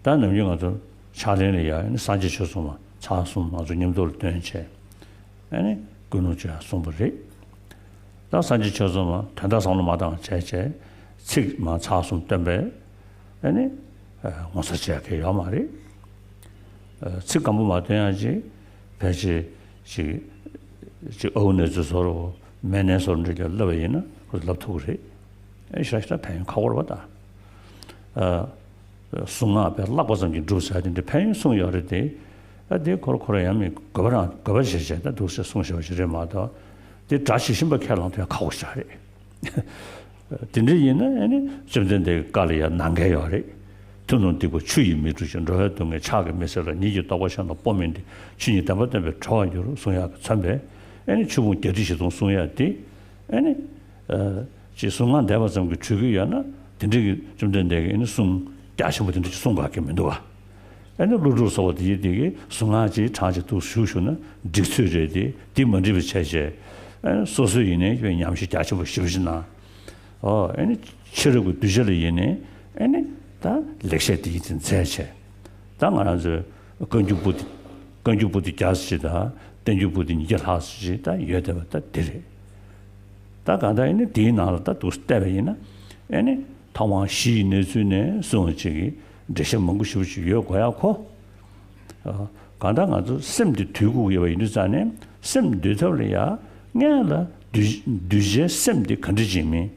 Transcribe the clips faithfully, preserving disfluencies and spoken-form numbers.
ད་ནམ་རྒྱུན་ང་ཚོ་ཕྱག་ལེན་ལ་ཡ་ཨ་ནི་སངས་རྒྱས་ཆོས་གསུམ་མ་ཕྱག་གསུམ་ང་ཚོ་མཉམ་དུ་ལ་འདོན་བྱས། ཨ་ནི་ཀུན་སློང་བཅོས་ཡ་གསུངས་པ་རེད། ད་སངས་རྒྱས་ཆོས་གསུམ་མ་དོན་དག་བསམ་བློ་མ་བཏང་བྱས་བྱས་ཚིག་མ་ཕྱག་གསུམ་བཏོན་པས་ཨ་ནི་ངོ་མཚར་བྱས་མཁན་ཡོད་མ་རེད། ཚིག་སྐམ་པོ་མ་བཏོན་ཡ་ཅིག་ཕལ་ཆེར་ཅིག་ཅིག་ཨའུ་ནེ་ཙོ་ཟོར་མེ་ནེ་ཟོར་འདྲ་ཅིག་ལབ་པ་ཡིན་ན་ཁོ་ལབ་ཐུབ་ཀྱི་རེད། ཨེ་ཞེ་དྲག་ཕན་ཡོན་ཁག་པོ་རེད་པ་ད། གཟུངས་སྔགས་དཔེ་བཀླགས་པ་ཙམ་གྱིས་འགྲུབ་ཟེར་དེ་འདྲ་ཕན་ཡོན་གསུངས་ཡོད་རེད་དེ། ཨ་དེ་ཁོ་རང་ཁོ་རང་ཡང་མི་དགོས་པ་རང་དགོས་པ་བྱས་བྱས་ད་འདུག་སེ་གསུངས་བཞག་པ་ཞིག་རེད་མ་གཏོགས། དེ་སྒྲ་ཇི་བཞིན་པ་ཁས་བླངས་ཐུབ་ཡ་ཁག་པོ་ཞིག་རེད། དེ་འདྲ་ཡིན་ན་ཨ་ནི་བཅོམ་ལྡན་འདས་ཀྱི་བཀའ་ལ་ཡང་ནང་འགལ་ཡོད་རེད། ཐུབ་རྣམས་སྡིག་པ་ཆུ་ཡིས་མི་འཁྲུ་ཞིང་། འགྲོ་བའི་སྡུག་བསྔལ་ཕྱག་གིས་མི་སེལ་ལ། ཉིད་ཀྱི་རྟོགས་པ་གཞན་དང་སྤོ་མིན་ཏེ། ཆོས་ཉིད་བདེན་པ་བསྟན་པས་གྲོལ་བར་འགྱུར་གསུང་ཡག་གིས་མཚོན་པས། ཨ་ནི་ཆོས་ཕུང་བརྒྱད་ཁྲི་བཞི་སྟོང་གསུང་ཡག་དེ་ཨ་ནི། ཅེས་གཟུངས་སྔགས་བཟླས་པ་ཙམ་གྱིས་གྲོལ་གྱི་ཡོད་ན་དེ་འདྲ་གི་བཅོམ་ལྡན་འདས་ཀྱིས་ཨ་ནི་གསུང་རྒྱ་ཆེན་པོ་དེ་འདྲ་ཅིག་གསུང་དགོས་ཀྱི་མི་འདུག་བ། ཨ་ནི་ཀླུ་སྒྲུབ་ཚོ་བ་དེ་ཡིས་དེ་གི་གཟུངས་སྔགས་ཅིག་གྲངས་ཅིག་འདུག་ཞུ་ཞུ་ན་འགྲིག་ཚོད་རེད་དེ་དེ་མ་འགྲིག་པ་བྱས་བྱས། ཨ་ནི་སོ་སོའི་ཡིན་ནའི་ཉམས་ཞིབ་རྒྱ་ཆེན་པོ་ཞེ་པོ་ཞིག་གནང་། ཨོ་ཨ་ནི་ཕྱི་རབས་ཀྱི་གདུལ་བྱ་ལ་ཡིན་ནའི་ཨ་ནི་ད་ལེགས་བཤད་དེ་ཡིས་དེ་མཛད་བྱས། ད་ང་རང་ཚོའི་བཀའ་འགྱུར་པོ་དེ་བཀའ་འགྱུར་པོ་དེ་རྒྱ་ཆེ་དང་བསྟན་འགྱུར་པོ་དེ་ཉིས་བརྒྱ་ལྷག་ཙམ་ཞིག་ད་ཡོད་བསྡད་པ་ད་དེ་རེད། ད་གང་ལྟར་ཨ་ནི་དེའི་ནང་ལ་ད་འདུག་བལྟས་པ་ཡིན་ན་ཨ་ནི་ཐོག་མར་གཞི་ཡི་གནས་ཚུལ་ནས་གསུངས་པ་ཅིག་གི་འགྲེལ་བཤད་མང་པོ་ཞེ་པོ་ཅིག་ཡོད་དགོས་ཡག་གོ། གང་ལྟར་ང་ཚོ་སེམས་དེ་དུལ་དགོས་ཀྱི་ཡོད་པ་ཡིན་དུས་ཙང་ནས་སེམས་འདུལ་ཐབས་ལ་ཡང་སྔོན་ལ་གདུལ་གདུལ་བྱའི་སེམས་དེ་ག་འདྲ་ཅིག་མིན།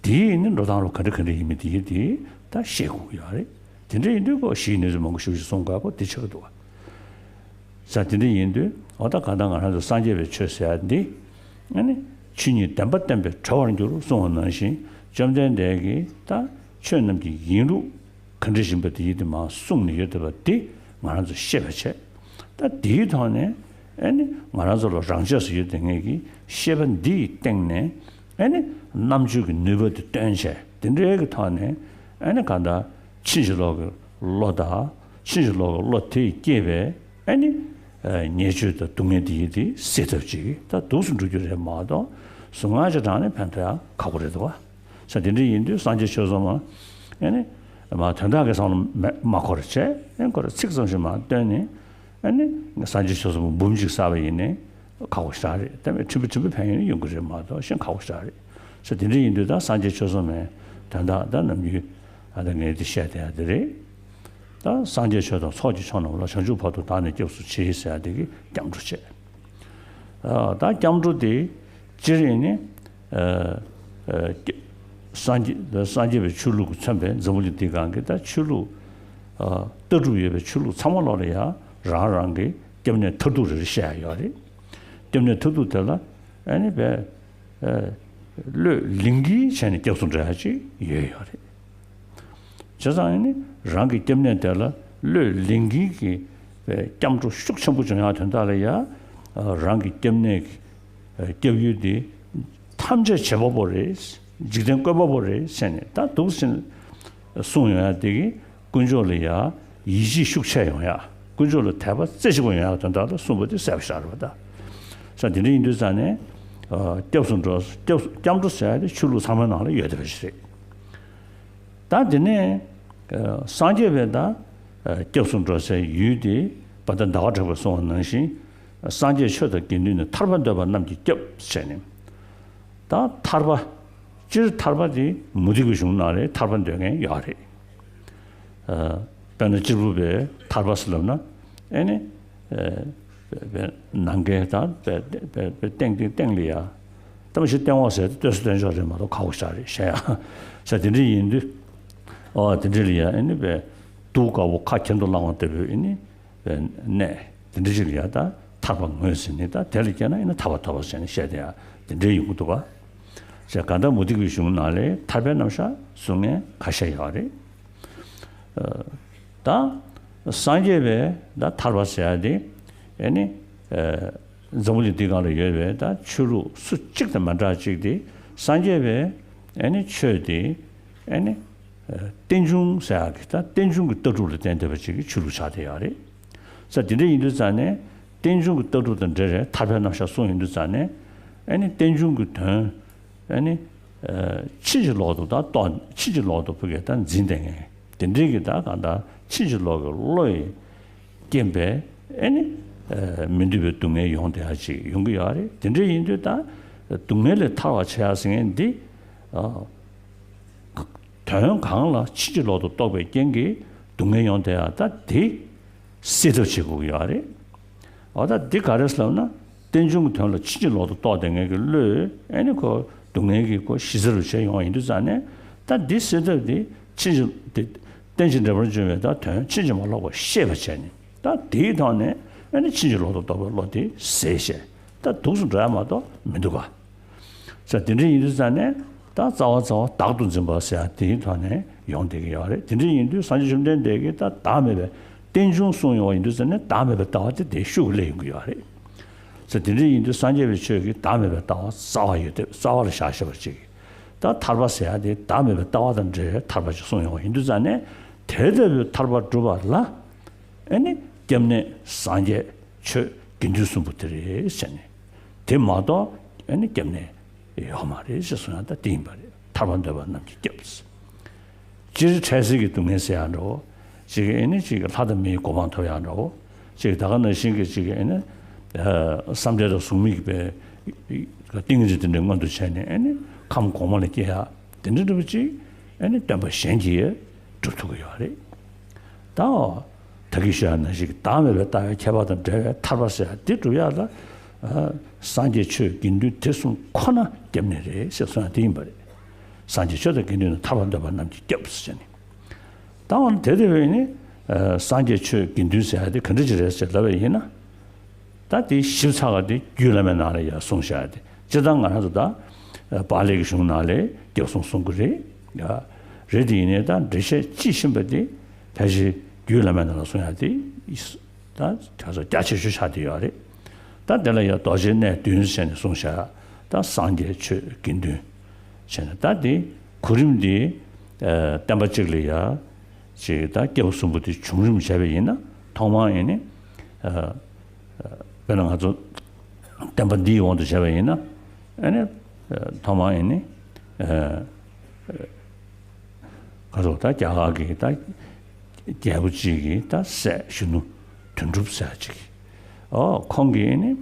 དེའི་ནི་འགྲོ་སྟངས་ལ་ག་འདྲ་ག་འདྲ་ཡིན་མིན་དེ་ཡིན་དེ་ད་ཤེས་དགོས་ཀྱི་ཡོད་རེད། དེ་འདྲ་ཡིན་དུས་ཁོ་གཞི་ཡི་གནས་ཚུལ་མང་པོ་ཞེ་པོ་ཅིག་གསུང་དགོས་པ་དེ་ཆགས་ཀྱི་འདུག་བ། ས་དེ་འདྲ་ཡིན་དུས་འོ་ད་གང་ལྟར་ང་རང་ཚོ་སངས་རྒྱས་པའི་ཆོས་ཟེར་ཡ་འདི་ཨ་ནི་ཆོས་ཉིད་བདེན་པ་བསྟན་པས་གྲོལ་བར་འགྱུར་གསུངས་པ་ནང་བཞིན་བཅོམ་ལྡན་འདས་ཀྱིས་ད་ཆོས་རྣམས་ཀྱི་ཡིན་ལུགས་ག་འདྲ་ཡིན་པ་དེ་ཡིན་དེ་མར་གསུངས་ནས་ཡོད་བསྡད་པ་འདི་ང་རང་ཚོ་ཤེས་པ་བྱས། ད་དེའི་ཐོག་ནས་ཨ་ནི་ང་རང་ཚོ་ལ་རང་ཆས་སུ་ཡོད་བསྡད་མཁན་གྱི་ཤེས་པ་འདིའི་སྟེང་ནས་ཨ་ནི་རྣམ་དཔྱོད་ཀྱི་ནུས་པ་དེ་བཏོན་བྱས་དེ་འདྲའི་གི་ཐོག་ནས་ཨ་ནི་གང་ལྟར་ཕྱིན་ཅི་ལོག་གི་བློ་དང་ཕྱིན་ཅི་ལོག་གི་བློ་དེས་བསྐྱེད་པའི་ཨ་ནི་ཉེས་སྤྱོད་དང་སྡུག་བསྔལ་དེ་ཡིན་དེ་སེལ་ཐབས་ཅིག་ད་འདུག་སེ་འགྲོ་རྒྱུ་རེད་མ་གཏོགས་གཟུངས་སྔགས་ཅིག་བགྲངས་ནས་ཕན་ཐོགས་ཡག་ཁག་པོ་རེད་འདུག་བ། ས་དེ་འདྲ་ཡིན་དུས་སངས་རྒྱས་ཆོས་གསུམ་མ་ཨ་ནི་མ་དོན་དག་གི་བསམ་བློ་མ་མ་འཁོར་བྱས་ཨ་ནི་ཁོ་ར་ཚིག་ཙམ་ཞིག་མ་བཏོན་ནས་ཨ་ནི་སངས་རྒྱས་ཆོས་གསུམ་འབུམ་གཅིག་བསགས་པ་ཡིན་ནའི་ཁག་པོ་ཞེ་དྲག་རེད། དེ་མིན་ཕྲན་བུ་ཕྲན་བུ་ཕན་ཡོན་ཡོང་གི་རེད་མ་གཏོགས་གཞན་ཁག་པོ་ཞེ་དྲག་རེད། ས་དེ་འདྲ་ཡིན་དུས་ད་སངས་རྒྱས་ཆོས་གསུམ་མའི་དོན་དག་ད་ནམ་རྒྱུན་ཨ་ད་ངས་འདི་བཤད་བསྡད་ཡ་དེ་རེད། ད་སངས་རྒྱས་ཆོས་དང་ཚོགས་ཀྱི་མཆོག་རྣམས་ལ། བྱང་ཆུབ་བར་དུ་བདག་ནི་སྐྱབས་སུ་མཆི་ཟེར་ཡ་དེ་གི་སྐྱབས་འགྲོ་བྱས། ཨ་ད་སྐྱབས་འགྲོ་དེ་སྤྱིར་ཡིན་ནི། ཨ་ཨ་སངས་རྒྱས་སངས་རྒྱས་པའི་ཆོས་ལུགས་ཀྱིས་མཚོན་པའི་འཛམ་བུ་གླིང་འདི་སྒང་གི་ད་ཆོས་ལུགས་ཨ་ལྟ་གྲུབ་ཡོད་པའི་ཆོས་ལུགས་ཚང་མ་ལོག་ལ་ཡང་རང་རང་གི་སྐྱབས་གནས་མཐར་ཐུག་རེ་རེ་བཤད་ཡ་ཡོད་རེད། སྐྱབས་གནས་མཐར་ཐུག་དེ་ལ་ཨ་ནི་བས་ཨ་བློས་ལིང་གིན་བྱས་ནས་སྐྱབས་སུ་འགྲོ་ཡ་ཅིག་ཡོད་ཡོད་རེད། བྱས་ཙང་ཨ་ནི་རང་གི་སྐྱབས་གནས་དེ་ལ་བློས་ལིང་གིན་གྱི་སྐྱབས་འགྲོ་ཤུགས་ཆེན་པོ་བྱུང་ཡག་དོན་དག་ལ་ཡ། རང་གི་སྐྱབས་གནས་ཀྱི་སྐྱབས་ཡུལ་དེ་ཐམས་ཅད་བྱེད་པ་པོ་རེད། འཇིག་རྟེན་བཀོད་པ་པོ་རེད་ཟེར་ནས་ད་འདུག་སེ་གསུངས་ཡོང་ཡག་དེ་གིས་དཀོན་མཆོག་ལ་ཡ་ཡིད་ཆེས་ཤུགས་ཆེ་ཡོང་ཡག་དཀོན་མཆོག་ལ་དད་པ་རྩེ་གཅིག་པ་ཡོང་ཡག་དོན་དག་ལ་གསུངས་པ་དེ་གསལ་པོ་ཞིག་རེད་པ་ད། ས་དེ་འདྲ་ཡིན་དུས་ཙང་ནས་སྐྱབས་སུ་འགྲོ་སྐྱབས་སྐྱབས་འགྲོ་ཟེར་ཡག་དེ་ཆོས་ལུགས་ཚང་མའི་ནང་ལ་ཡོད་བསྡད་པ་ཞིག་རེད། ད་དེ་ནས་ཨ་སངས་རྒྱས་པའི་ད་ཨ་སྐྱབས་སུ་འགྲོ་སའི་ཡུལ་དེ་བ་ད་ཟླ་བ་གྲགས་པས་གསུངས་པ་ནང་བཞིན་སངས་རྒྱས་ཆོས་དང་དགེ་འདུན་ནི། ཐར་པ་འདོད་པ་རྣམས་ཀྱི་སྐྱབས་ཟེར་ནས། ད་ཐར་པ་སྤྱིར་ཐར་པ་དེ་མུ་སྟེགས་པའི་གཞུང་ནང་ལ་ཐར་པ་འདོད་མཁན་ཡོད་རེད། ཨ་དཔེར་ན་གཅེར་བུ་པའི་ཐར་པ་ཟེར་ལབ་ན་ཨེ་ནི། ཨེ་པའི་པའི་ནམ་མཁའི་དང་པའི་པའི་པའི་སྟེང་སྟེང་སྟེང་ལ་ཡ། ད་མ་གཞི་སྟེང་འོག་ཟེར་ཏེ་ལྟོས་ས་ལྟོས་འཇོག་རེད་མ་གཏོགས་ཁག་པོ་ཞེ་དྲག་རེད་ཤག་ཡ། ས་དེ་འདྲ་ཡིན་དུས། ཨོ་དེ་འདྲ་ལ་ཡ་ཨེ་ནི་པའི་གདུགས་དཀར་པོ་ཁ་ཁྱེར་དུ་བླངས་པ་ལྟ་བུའི་ཨེ་ནི་པའི་གནས་དེ་འདྲ་ཅིག་ལ་ཡ་ད་ཐར་པ་དངོས་ཟེར་ནི་ད་དེ་ལ་སྐྱེས་ན་ཨེ་ནི་ཐར་པ་ཐོབ་པ་ཟེར་ནས་བཤད་དེ་ཡ་དེ་འདྲའི་ཡོང་གི་འདུག་ག་ཅེས་གང་ལྟར་མུ་སྟེགས་པའི་གཞུང་ནང་ལས་ཐར་པའི་རྣམ་གཞག་གསུང་མཁན་ཁ་ཤས་ཡོད་རེད། ད་སངས་རྒྱས་པའི་ད་ཐར་པ་ཟེར་ཡ་དེ་ཨེ་ནི་འཛམ་བུ་གླིང་འདི་སྒང་ལ་ཡོད་པའི་ད་ཆོས་ལུགས་སུ་གཅིག་དང་མི་འདྲ་གཅིག་དེ་སངས་རྒྱས་པའི་ཨེ་ནི་ཆོས་དེ་ཨེ་ནི་རྟེན་འབྱུང་ཟེར་ཡ་གི་ད་རྟེན་འབྱུང་གི་ལྟ་གྲུབ་ལ་བརྟེན་བསྡད་པ་ཅིག་གི་ཆོས་ལུགས་ཆགས་བསྡད་ཡོད་རེད། ས་དེ་འདྲ་ཡིན་དུས་ཙང་ནས་རྟེན་འབྱུང་གི་ལྟ་གྲུབ་དང་འབྲེལ་བའི་ཐར་པའི་རྣམ་གཞག་གསུངས་ཡོང་དུས་ཙང་ནས་ཨེ་ནི་རྟེན་འབྱུང་གི་དོན། ཨ་ནི། ཕྱིན་ཅི་ལོག་ཏུ་དང་རྟོགས་ཕྱིན་ཅི་ལོག་ཏུ་ཕ་གི་ད་འཛིན་བསྡད་མཁན་དེ་འདྲའི་གི་ད་གང་ལྟར་ ཕྱིན་ཅི་ལོག་གི་བློ་ཡི་རྐྱེན་པས་ཨེ་ནི་མི་འདོད་པའི་སྡུག་བསྔལ་ཡོང་བསྡད་ཡ་ཅིག་ཡོང་གི་ཡོད་རེད། དེ་འདྲ་ཡིན་དུས་ད་སྡུག་བསྔལ་ལས་ཐར་བར་བྱེད་ཡ་ཟེར་མཁན་འདི། དོན་གང་ལ་ཕྱིན་ཅི་ལོག་ཏུ་རྟོག་པའི་རྐྱེན་གྱིས་སྡུག་བསྔལ་ཡོང་བསྡད་ཡ་ད་དེ་སེལ་ཐབས་བྱེད་དགོས་ཀྱི་ཡོད་རེད། འོ་ད་འདི་ག་རེ་ཟེར་ལབ་ན། རྟེན་འབྱུང་གི་དོན་ལ་ཕྱིན་ཅི་ལོག་ཏུ་རྟོག་བསྡད་མཁན་གྱི་བློས་ཨེ་ནི་ཁོ་སྡུག་བསྔལ་གྱི་ཁོ་གཞི་རྩ་རུ་བྱས་ཡོང་བ་ཡིན་དུས་ཙང་ནས། ད་འདི་སེལ་ཐབས་འདི་ཕྱིན་ཅི་འདི་རྟེན་ཅིང་འབྲེལ་པར་འབྱུང་བའི་ད་དོན་ཕྱིན་ཅི་མ་ལོག་པར་ཤེས་པར་བྱས་ནས། ད་དེའི་ཐོག་ནས་ཨེ་ནི་ཕྱིན་ཅི་ལོག་ཏུ་རྟོག་པའི་བློ་དེ་ཟད་བྱས། ད་འདུག་སེ་འགྲོ་ཡ་མ་གཏོགས་མི་འདུག་ག་ས་དེ་འདྲ་ཡིན་དུས་ཙང་ནས་ད་རྩ་བ་རྩ་བ་བདག་ཏུ་འཛིན་པ་ཟེར་ཡ་དེའི་ཐོག་ནས་ཡོང་བསྡད་ཀྱི་ཡོད་རེད། དེ་འདྲ་ཡིན་དུས་སངས་རྒྱས་བཅོམ་ལྡན་འདས་ཀྱིས་ད་བདག་མེད་པའི་རྟེན་འབྱུང་གསུངས་ཡོང་བ་ཡིན་དུས་ཙང་ནས། བདག་མེད་པའི་ལྟ་བ་དེ་དེའི་ཤུགས་ཀྱིས་སླེབས་ཡོང་གི་ཡོད་རེད། ས་དེ་འདྲ་ཡིན་དུས་སངས་རྒྱས་པའི་ཆོས་ཀྱིས་བདག་མེད་པའི་ལྟ་བ་རྩ་བ་ཡོད་དེ་རྩ་བ་ལ་བཞག་ཤེས་པ་ཅིག་ད་ཐར་པ་ཟེར་ཡ་དེ་བདག་མེད་པའི་ལྟ་བ་དང་འབྲེལ་བའི་ཐར་པ་ཅིག་གསུངས་ཡོང་བ་ཡིན་དུས་ཙང་ནས། དེ་ལྟ་བུའི་ཐར་པ་སྒྲུབ་པ་ལ་ཨེ་ནི་སྐྱབས་གནས་སངས་རྒྱས་ཆོས་དགེ་འདུན་གསུམ་པོ་དེ་རེད་ཟེར་ནས། དེ་མ་གཏོགས་ཨེ་ནི་སྐྱབས་གནས་ཡོད་མ་རེད་ཅེས་གསུང་ཡ་ད་དེ་ཡིན་པ་རེད། ཐར་པ་འདོད་པ་རྣམས་ཀྱི་སྐྱབས། སྤྱིར་འཕྲལ་སེལ་གྱི་སྡུག་བསྔལ་ཟེར་ཡ་འདྲ་བོ། ཅིག་ཨེ་ནི་ཅིག་ལྷ་དང་མིའི་གོ་འཕང་ཐོབ་ཡ་འདྲ་བོ། ཅིག་ད་ག་ནང་བཞིན་གྱི་ཅིག་ཨེ་ནི་ཨ་བསམ་གཏན་དང་གཟུགས་མེད་ཀྱི་པའི་ཏིང་ངེ་འཛིན་དེ་འདྲའི་མངོན་དུ་བྱས་ནས་ཨེ་ནི་ཁམས་གོང་མ་ལ་སྐྱེ་ཡ་དེ་འདྲ་འདྲ་བོ་ཅིག་ཨེ་ནི་སྟོན་པ་གཞན་གྱིས་སྒྲུབ་ཐུབ་ཀྱི་ཡོད་རེད། ད་ད་གིན་ཞུ་ཡ་ནང་བཞིན་གྱི་བདག་མེད་པའི་ལྟ་བའི་ཁྱད་པར་དང་བྲལ་བའི་ཐར་པ་ཟེར་ཡ་དེ་སྒྲུབ་ཡ་ལ། ཨ་སངས་རྒྱས་ཆོས་དགེ་འདུན་དེ་གསུམ་ཁོ་ན་སྐྱབས་གནས་རེད་ཟེར་གསུང་ཡ་དེ་ཡིན་པ་རེད། སངས་རྒྱས་ཆོས་དང་དགེ་འདུན་ནི། ཐར་པ་འདོད་པ་རྣམས་ཀྱི་སྐྱབས་ཟེར་ནས། ད་འོ་ན་དེ་དེ་བས་ནི་ཨ་སངས་རྒྱས་ཆོས་དགེ་འདུན་ཟེར་ཡ་དེ་ག་འདྲ་ཅིག་རེད་ཟེར་ལབ་པ་ཡིན་ན། ད་དེ་ཞིབ་ཚགས་པ་དེ་རྒྱུད་བླ་མའི་ནང་ལ་ཡང་གསུངས་བཞག་དེ། སྤྱིར་བཏང་ང་རང་ཚོ་ད་ཨ་པཱ་ལི་གི་གཞུང་ནང་ལ་སྐྱབས་གསུམ་གསུང་གི་རེད། ཡ་རེད། དེ་ཡིན་ནའི་ད་འགྲེལ་བཤད་དཔྱིས་ཕྱིན་པ་དེ་ཕལ་ཆེར་རྒྱུད་བླ་མའི་ནང་ལ་གསུངས་ཡ་དེ་ད་དེ་ཚོ་རྒྱ་ཆེ་ཤོས་ཆགས་བསྡད་ཡོད་རེད། ད་དེ་ལ་ཡང་རྡོ་རྗེ་གནས་བདུན་ཟེར་ནས་གསུངས་བཞག་ད་སངས་རྒྱས་ཆོས་དགེ་འདུན་ཟེར་ནས། ད་དེ་གོ་རིམ་དེ་ཨ་བསྟན་པ་གཅིག་ལ་ཡ་ཅིག་ད་སྐྱབས་གསུམ་པོ་དེ་བྱུང་རིམ་བྱས་པ་ཡིན་ན། ཐོག་མར་ཡིན་ནི་ཨ་དཔེར་ན་ང་ཚོ་བསྟན་པ་འདིའི་དབང་དུ་བྱས་པ་ཡིན་ན། ཨ་ནི་ཐོག་མར་ཡིན་ནི་ཨ་ག་ཚོད་ད་རྒྱ་གར་གྱི་ད་རྒྱལ་པོ་གཅིག་གི་ད་སྲས་གཞོན་ནུ་དོན་གྲུབ་ཟེར་བ་གཅིག་ཨོ་ཁོང་གིས་ནི་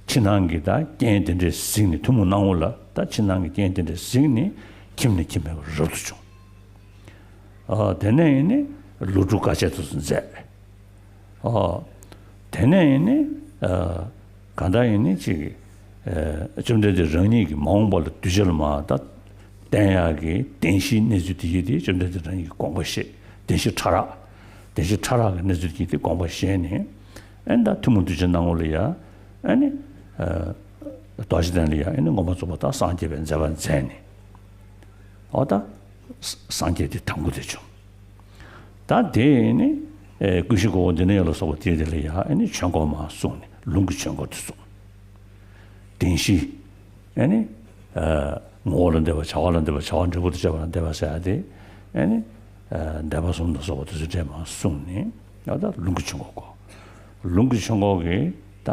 ཕྱི་ནང་གི་ད་རྐྱེན་དེ་འདྲས་གཟིགས་ནས། ཐུན་མོང་སྣང་ངོ་ལ་ད་ཕྱི་ནང་གི་རྐྱེན་དེ་འདྲས་གཟིགས་ནས་ཁྱིམ་ནས་ཁྱིམ་མེད་པར་རབ་ཏུ་བྱུང་། ཨོ་དེ་ནས་ཡིན་ནི་ལོ་དྲུག་དཀའ་སྤྱད་དུ་མཛད། ཨོ། དེ་ནས་ཡིན་ནི་ཨ་གང་ལྟར་ཡིན་ནི་ཅིག་ཨ་བཅོམ་ལྡན་འདས་རང་ཉིད་ཀྱིས་མ་འོངས་པ་ལ་གདུལ་བྱ་ལ་མར་ད་བསྟན་ཡག་གི་བདེན་བཞིའི་གནས་ཚུལ་དེ་ཡིན་ཏེ། བཅོམ་ལྡན་འདས་རང་ཉིད་ཀྱི་དགོངས་པ་བཞེས། བདེན་བཞི་ཕྲ་རགས། བདེན་བཞི་ཕྲ་རགས་ཀྱི་གནས་ཚུལ་དེ་ཡིན་ཏེ་དགོངས་པ་བཞེས་ནས། ཨ་ནི་ད་ཐུན་མོང་གདུལ་བྱའི་སྣང་ངོ་ལ་ཡ་ཨ་ནི་ཨ་རྡོ་རྗེ་གདན་ལ་ཡ་ཨ་ནི་མངོན་པར་རྫོགས་པར་ད་སངས་རྒྱས་པའི་མཛད་པ་མཛད་ནས། ཨོ་ད་སངས་རྒྱས་དེ་དང་པོ་དེ་བྱུང་། ད་དེ་ནི་ཨེ་ཀུན་གཞི་གོ་འོག་འདི་ནས་ཡོད་ལ་སོགས་པ་དེ་དེ་ལ་ཡ་ཨ་ནི་ཆོས་འཁོར་མར་གསུངས་ནས། ལུང་གི་ཆོས་འཁོར་དེ་གསུངས། བདེན་བཞི་ཨ་ནི་ཨ་ངོ་བོ་ལ་འདོད་པ། བྱ་བ་ལ་འདོད་པ། བྱ་བ་འབྲས་བུ་དང་བཅས་པ་ལ་འདོད་པ་ཟེར་ཡ་དེ་ཨ་ནི་ཨ་འདོད་པ་གསུམ་ལ་སོགས་པ་དེ་ཚོ་འདྲས་མར་གསུངས་ནས། ཨོ་ད་ལུང་གི་ཆོས་འཁོར་གོ། ལུང་གི་ཆོས་འཁོར་གྱི་ད་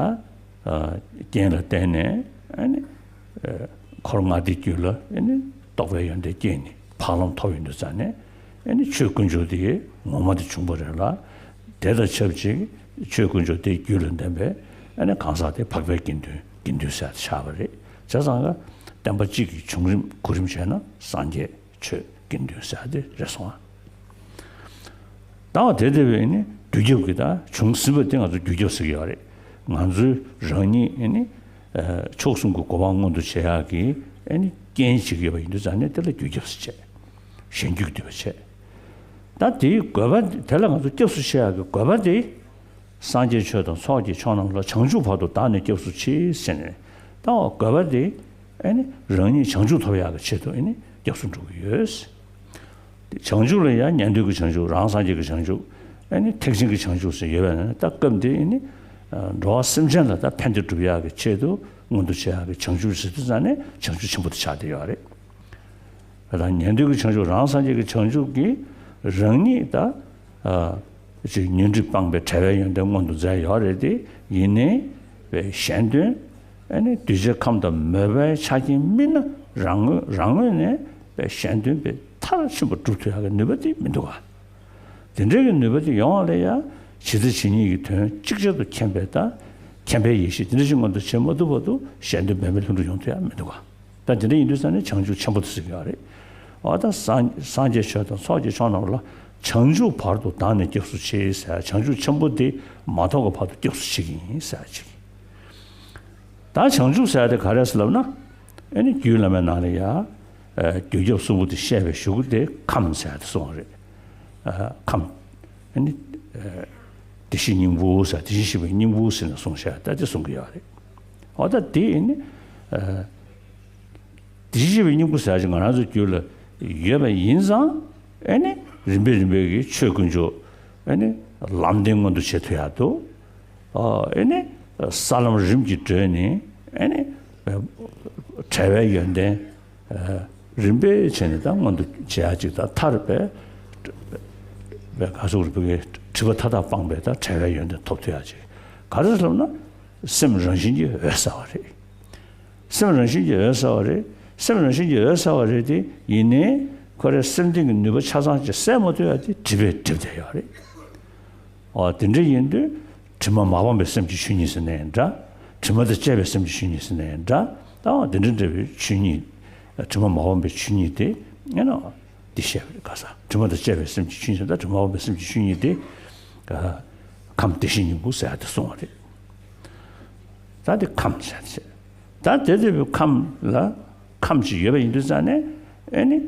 ཨ་རྐྱེན་ལ་བརྟེན་ནས་ཨ་ནི་ཨ་འཁོར་ལྔ་སྡེའི་རྒྱུད་ལ་ཨ་ནི་རྟོགས་པའི་ཡོན་ཏན་སྐྱེས་ནས་འཕགས་ལམ་ཐོབ་ཡོང་དུས་ཙང་ནས། ཨ་ནི་ཆོས་དཀོན་མཆོག་དེ་ངོ་མ་དེ་བྱུང་བ་རེད་ལ། དེ་དང་ཆབས་ཅིག་ཆོས་དཀོན་མཆོག་དེའི་རྒྱུད་ལ་ལྡན་པའི་ཨ་ནི་གང་ཟག་དེ་འཕགས་པའི་དགེ་འདུན། དགེ་འདུན་ཟེར་ཡ་དེ་ཆགས་པ་རེད། བྱས་ཙང་ཀ་བསྟན་པ་གཅིག་གི་བྱུང་རིམ་གོ་རིམ་བྱས་ན་སངས་རྒྱས། ཆོས་དགེ་འདུན་ཟེར་ཡ་དེ་རེད་སོང་ཨ། ད་བ་དེ་དེ་བས་ནི་དུས་རྒྱབ་ཀྱི་ད་བྱུང་ཟིན་པ་དེ་ང་ཚོ་དུས་རྒྱབ་ཟེར་གྱི་ཡོད་རེད། ང་ཚོའི་རང་ཉིད་ཨེ་ནི་ཨ་མཆོག་གསུམ་གྱི་གོ་འཕང་མངོན་དུ་བྱེད་ཡག་གི་ཨེ་ནི་རྐྱེན་བྱེད་ཀྱི་ཡོད་པ་ཡིན་དུས་ཙང་ནས་དེ་ལ་དུས་རྒྱབ་ཟེར་བྱས། གཞན་རྒྱུད་ཀྱི་འདུས་པ་བྱས། ད་དེའི་དགོས་པ་དེ་ལ་ང་ཚོ་སྐྱབས་སུ་མཆི་ཡག་གི་དགོས་པ་དེ། སངས་རྒྱས་ཆོས་དང་ཚོགས་ཀྱི་མཆོག་རྣམས་ལ། བྱང་ཆུབ་བར་དུ་བདག་ནི་སྐྱབས་སུ་མཆི་ཟེར་ནས། ད་འོ་དགོས་པ་དེ་ཨེ་ནི་རང་ཉིད་བྱང་ཆུབ་ཐོབ་ཡག་གི་ཆེད་དུ་ཨེ་ནི་སྐྱབས་སུ་འགྲོ་གི་ཡོད། བྱང་ཆུབ་ལ་ཡང་ཉན་ཐོས་ཀྱི་བྱང་ཆུབ། རང་སངས་རྒྱས་ཀྱི་བྱང་ཆུབ། ཨེ་ནི་ཐེག་ཆེན་གྱི་བྱང་ཆུབ་ཟེར་ཡོད་པ་ན། ད་སྐབས་འདི་ཨེ་ནི་འགྲོ་བ་སེམས་ཅན་ལ་ད་ཕན་བདེ་སྒྲུབ་ཡག་གི་ཆེད་དུ་མངོན་དུ་བྱེད་ཡག་གི་བྱང་ཆུབ་ཟེར་དུས་ཙང་ནས་བྱང་ཆུབ་ཆེན་པོ་དེ་ཆགས་བསྡད་ཡོད་རེད། ད་ཉན་ཐོས་ཀྱི་བྱང་ཆུབ། རང་སངས་རྒྱས་ཀྱི་བྱང་ཆུབ་ཀྱིས་རང་ཉིད་ད་ཨ་ཅིག་ཉོན་སྒྲིབ་སྤངས་པའི་བྲལ་བའི་ཡོན་ཏན་མངོན་དུ་མཛད་ཡོད་རེད་དེ། ཡིན་ནའི་པའི་གཞན་དོན་ཨ་ནི་འདུས་བྱས་ཁམས་དང་མོས་པའི་ཆ་རྐྱེན་དམིགས་ན། རང་ངོས་རང་ངོས་ནས་པའི་གཞན་དོན་པའི་མཐར་ཕྱིན་པ་སྒྲུབ་ཐུབ་ཡག་གི་ནུས་པ་དེ་མི་འདུག་ག་དེ་འདྲའི་གི་ནུས་པ་དེ་ཡོང་བ་ལ་ཡང་ཇི་ལྟ་ཇི་སྙེད་ཀྱི་དོན་གཅིག་ཅར་དུ་མཁྱེན་པའི་ད་མཁྱེན་པའི་ཡེ་ཤེས་དེ་འདྲ་ཞིག་མངོན་དུ་བྱེད་མ་ཐུབ་བར་དུ་གཞན་དོན་འབད་མེད་ལྷུན་གྲུབ་ཡོང་ཐུབ་ཡ་མི་འདུག་ག་ད་དེ་འདྲ་ཡིན་དུས་ཙང་ནས་བྱང་ཆུབ་ཆེན་པོ་དེ་ཟེར་གྱི་ཡོད་རེད། འོ་ད་སངས་སངས་རྒྱས་ཆོས་དང་ཚོགས་ཀྱི་མཆོག་རྣམས་ལ། བྱང་ཆུབ་བར་དུ་བདག་ནི་སྐྱབས་སུ་མཆི་ཟེར། བྱང་ཆུབ་ཆེན་པོ་དེ་མ་ཐོབ་ཀྱི་བར་དུ་སྐྱབས་སུ་མཆི་གི་ཡིན་ཟེར་ཅིག་ད་བྱང་ཆུབ་ཟེར་དེ་ག་རེ་ཟེར་ལབ་ན། ཨེ་ནི་རྒྱུད་བླ་མའི་ནང་ལ་ཡ། ཨ་རྒྱུད་སྐྱབས་གསུམ་པོ་དེ་བཤད་པའི་གཞུག་གུ་དེ་ཁམས་ཟེར་དེ་གསུངས་པ་རེད། ཨ་ཁམས། ཨེ་ནི། ཨ་བདེ་གཤེགས་སྙིང་པོ་ཟེར་བདེ་གཤེགས་སྙིང་པོ་ཟེར་ནས་གསུངས་བཞག་ད་དེ་གསུང་གི་ཡོད་རེད། འོ་ད་དེ་ཨེ་ནི། ཨ་བདེ་གཤེགས་སྙིང་པོ་ཟེར་ཅིག་ང་རང་ཚོའི་རྒྱུད་ལ་ཡོད་པ་ཡིན་ཙང་ཨེ་ནི་རིམ་པས་རིམ་པས་ཀྱི་ཆོས་དཀོན་མཆོག་ཨེ་ནི་ལམ་བདེན་མངོན་དུ་བྱེད་ཐུབ་ཡག་འདུག་ཨ་ཨེ་ནི་ས་ལམ་རིམ་གྱིས་བགྲོད་ནས་ཨེ་ནི་བྲལ་བའི་ཡོན་ཏན་རིམ་པས་བྱས་ནས་ད་མངོན་དུ་བྱེད་ཡག་ཅིག་དང་མཐར་པའི་པའི་ག་སོགས་རིམ་པས་སྒྲིབ་པ་མཐའ་དག་སྤངས་པའི་ད་བྲལ་བའི་ཡོན་ཏན་ཐོབ་ཐུབ་ཡག་ཅིག་ག་རེ་ཟེར་ལབ་ན་སེམས་རང་བཞིན་གྱིས་འོད་གསལ་བ་རེད། སེམས་རང་བཞིན་གྱིས་འོད་གསལ་བ་རེད། སེམས་རང་བཞིན་གྱིས་འོད་གསལ་བ་རེད་དེ་ཡིན་ནའི་ཁོ་རའི་སེམས་གཏིང་གི་ནུས་པ་ཆ་ཚང་ཅིག་གསལ་མ་ཐུབ་ཡག་དེ་སྒྲིབ་པས་སྒྲིབ་བསྡད་ཡོད་རེད། འོ་དེ་འདྲ་ཡིན་དུས་དྲི་མ་མ་སྤངས་པའི་སེམས་ཀྱི་ཆོས་ཉིད་ཟེར་ནའི་འདྲ། དྲི་མ་དང་བཅས་པའི་སེམས་ཀྱི་ཆོས་ཉིད་ཟེར་ནའི་འདྲ། ད་འོ་དེ་འདྲ་འདྲ་བའི་ཆོས་ཉིད། དྲི་མ་མ་སྤངས་པའི་ཆོས་ཉིད་དེ་ཨེ་ནོ། འདི་བཤད་པ་རེད་ག་ས། དྲི་མ་དང་བཅས་པའི་སེམས་ཀྱི་ཆོས་ཉིད་དང་དྲི་མ་མ་སྤངས་པའི་སེམས་ཀྱི་ཆོས་ཉིད་དེ། ཁམས་བདེ་གཤེགས་སྙིང་པོ་ཟེར་ཡག་དེ་གསུངས་པ་རེད། ད་དེ་ཁམས་ཟེར་ཡག་དེ་བྱས། ད་དེ་ལྟ་བུའི་ཁམས་ལ་ཁམས་ཅིག་ཡོད་པ་ཡིན་དུས་ཙང་ནས་ཨེ་ནི།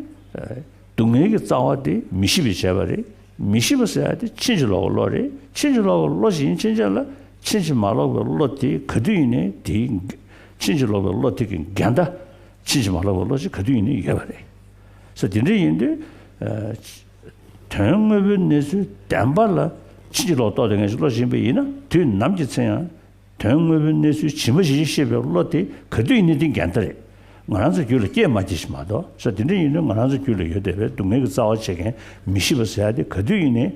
སྡུག་བསྔལ་གྱི་རྩ་བ་དེ་མི་ཤེས་པས་བྱས་པ་རེད། མི་ཤེས་པ་ཟེར་ཡག་དེ་ཕྱིན་ཅི་ལོག་གི་བློ་རེད། ཕྱིན་ཅི་ལོག་གི་བློ་ཞིག་ཡིན་ཕྱིན་ཆད་ལ་ཕྱིན་ཅི་མ་ལོག་པའི་བློ་དེ་ག་དུས་ཡིན་ནའི་དེའི་ཕྱིན་ཅི་ལོག་པའི་བློ་དེ་གི་འགལ་ཟླ། ཕྱིན་ཅི་མ་ལོག་པའི་བློ་ཞིག་ག་དུས་ཡིན་ནའི་ཡོད་པ་རེད། ས་དེ་འདྲ་ཡིན་དུས། དོན་དངོས་པོའི་གནས་ཚུལ་བདེན་པ་ལ་ཕྱིན་ཅི་ལོག་རྟོགས་དེ་ངེས་ཤེས་བློ་ཞིག་ཡིན་པ་ཡིན་ན་དུས་ནམ་གྱི་ཚེ་ཡང་། དོན་དངོས་པོའི་གནས་ཚུལ་ཇི་མ་ཇི་བཞིན་ཤེས་པའི་བློ་དེ་ག་དུས་ཡིན་ནའི་དེ་འགལ་ཟླ་རེད། ང་རང་ཚོའི་རྒྱུད་ལ་སྐྱེས་མ་སྐྱེས་ཤིག་མ་གཏོགས་ས་དེ་འདྲ་ཡིན་དུས་ང་རང་ཚོའི་རྒྱུད་ལ་ཡོད་བསྡད་པའི་སྡུག་བསྔལ་གྱི་རྩ་བ་བྱེད་མཁན་མི་ཤེས་པ་ཟེར་ཡག་དེ་ག་དུས་ཡིན་ནའི་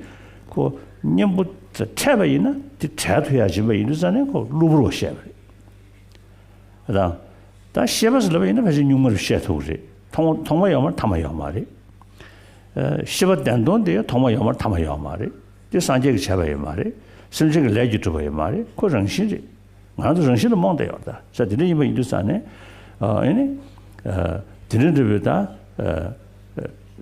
ཁོ་གཉེན་པོ་དང་འཕྲད་པ་ཡིན་ན་དེ་བྲལ་ཐུབ་ཡག་ཡིན་པ་ཡིན་དུས་ཙང་ནས་ཁོ་གློ་བུར་བ་བཤད་པ་རེད། དང་། ད་ཤེས་པ་ཟེར་ལབ་པ་ཡིན་ན་ཕལ་ཆེར་གཉུག་མར་བཤད་ཐུབ་ཀྱི་རེད། ཐོག་མ་ཐོག་མ་ཡོད་མ་རེད་ཐ་མ་ཡོད་མ་རེད། ཨ་ཤེས་པ་བདེན་སྟོང་དེ་ཐོག་མ་ཡོད་མ་རེད་ཐ་མ་ཡོད་མ་རེད། དེ་སངས་རྒྱས་ཀྱིས་བྱས་པ་ཡོད་མ་རེད། སེམས་ཅན་གྱི་ལས་ཀྱིས་གྲུབ་པ་ཡོད་མ་རེད། ཁོ་རང་བཞིན་རེད། ང་རང་ཚོ་རང་བཞིན་ལ་རྨོངས་བསྡད་ཡོད་རེད་ད། ས་དེ་འདྲ་ཡིན་པ་ཡིན་དུས་ཙང་ནས། ཨ་ཨེ་ནི། ཨ་དེ་འདྲ་འདྲ་བའི་ད། ཨ་ཨ་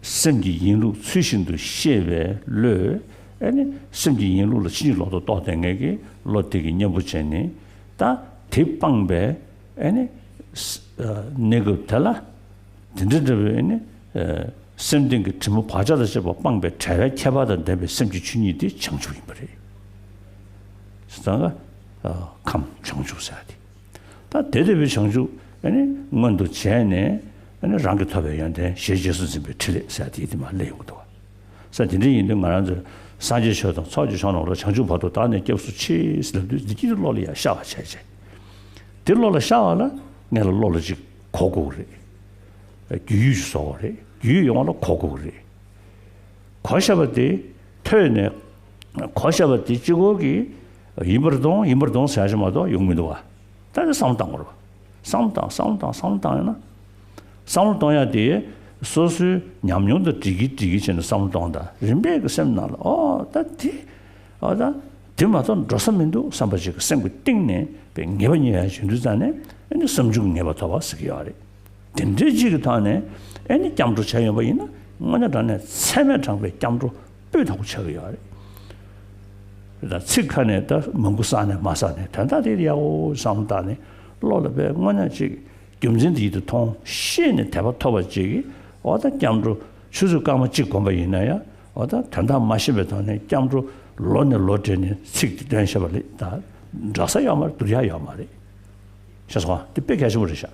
སེམས་ཀྱི་ཡིན་ལུགས་ཚུལ་བཞིན་དུ་ཤེས་པའི་བློས། ཨེ་ནི་སེམས་ཀྱི་ཡིན་ལུགས་ལ་ཕྱིན་ཅི་ལོག་ཏུ་རྟོགས་བསྡད་མཁན་གྱི་བློ་དེ་གི་གཉེན་པོ་བྱས་ནས། ད་དེ་སྤངས་པའི་ཨེ་ནི་ས་ཨ་གནས་སྐབས་དེ་ལ་དེ་འདྲ་འདྲ་བའི་ཨེ་ནི་ཨ་སེམས་གཏིང་གི་དྲི་མ་བག་ཆགས་དང་བཅས་པ་སྤངས་པའི་བྲལ་བའི་ཁྱད་པར་དང་ལྡན་པའི་སེམས་ཀྱི་ཆོས་ཉིད་དེ་བྱང་ཆུབ་ཡིན་པ་རེད། ད་ག་ཨ་ཁམས་བྱང་ཆུབ་ཟེར་ཡག་དེ། ད་དེ་ལྟ་བུའི་བྱང་ཆུབ་ཨེ་ནི་མངོན་དུ་བྱས་ནས་ཨེ་ནི་རང་གིས་ཐོབ་པའི་ཡོན་ཏན་ཞེས་རྗེས་སུ་འཛིན་པའི་ཕྲིན་ལས་ཟེར་ཡག་དེ་དེ་མར་སླེབས་ཡོང་གི་འདུག་བ། ས་དེ་འདྲ་ཡིན་དུས་ང་རང་ཚོས་སངས་རྒྱས་ཆོས་དང་ཚོགས་ཀྱི་མཆོག་རྣམས་ལ། བྱང་ཆུབ་བར་དུ་བདག་ནི་སྐྱབས་སུ་མཆི་ཟེར་ལབ་དུས་འདི་སྐྱིད་སྡུག་བློ་ལ་ཡང་ཤར་བ་བྱས་བྱས། དེ་བློ་ལ་ཤར་བ་ལ་ངས་ལ་བློ་ལ་ཅིག་གོ་དགོས་ཀྱི་རེད། རྒྱུས་ཡོད་ཅིག་བཟོ་དགོས་རེད། རྒྱུས་ཡོད་ཡོང་བ་ལ་གོ་དགོས་ཀྱི་རེད། གོ་ཤེས་པ་དེ་ཐོས་ནས་གོ་ཤེས་པ་དེ་གཅིག་པོ་གིས་ཡིན་པར་གཏོང་ཡིན་པར་གཏོང་ཟེར་ཡག་ཞིག་མ་གཏོགས་ཡོང་མི་འདུག་བ། ད་ནི་བསམ་བློ་བཏང་དགོས་རེད་བ། བསམ་བློ་བཏང་བསམ་བློ་བཏང་བསམ་བློ་བཏང་ཡོང་ན། བསམ་བློ་གཏོང་ཡག་དེ་སོ་སོའི་ཉམས་མྱོང་དང་འགྲིག་གི་འགྲིག་གི་བྱས་ནས་བསམ་བློ་གཏོང་དང་རིམ་པས་ཀྱི་སེམས་ནང་ལ་ཨོ་ད་དེ་ཨོ་ད་དེ་མ་གཏོགས་འགྲོ་ས་མི་འདུག་བསམ་པ་ཅིག་གི་སེམས་ཀྱི་གཏིང་ནས་པའི་ངེས་པ་རྙེད་ཡག་བྱུང་དུས་ཙང་ནས་ཨ་ནི་བསམ་བྱུང་གི་ངེས་པ་ཐོབ་པ་ཟེར་གྱི་ཡོད་རེད། དེ་འདྲའི་ཅིག་གི་ཐོག་ནས་ཨེ་ནི་སྐྱབས་འགྲོ་བྱས་ཡོང་པ་ཡིན་ན་དངོས་གནས་དྲང་གནས་ཚད་མས་དྲངས་པའི་སྐྱབས་འགྲོ་སྤུས་དག་པོ་ཆགས་ཀྱི་ཡོད་རེད། ད་ཚིག་ཁ་ནས་ད་མང་པོ་བསགས་ནས་མ་བསགས་ནས་དོན་དག་དེ་ཡག་པོ་བསམ་བློ་བཏང་ནས་བློ་ལ་དཔེ་དངོས་གནས་ཅིག་རྒྱུ་མཚན་དེ་ཡིད་དུ་མཐོང་ཤེས་ནས་དད་པ་ཐོབ་པ་ཅིག་གིས་འོ་ད་སྐྱབས་འགྲོ་ཆུ་ཚོད་སྐར་མ་གཅིག་བསྒོམས་པ་ཡིན་ན་ཡང་འོ་ད་དོན་དག་མ་ཤེས་པའི་ཐོག་ནས་སྐྱབས་འགྲོ་ལོ་ནས་ལོ་སྦྲེལ་ནས་ཚིག་དེ་འདོན་བཞག་པ་ལས་ད་འདྲ་ས་ཡོད་མ་རེད། བསྡུར་ཡག་ཡོད་མ་རེད། ཤེས་སོང་ཨ། དེ་དཔེ་གལ་ཆེན་པོ་རེད་ཤག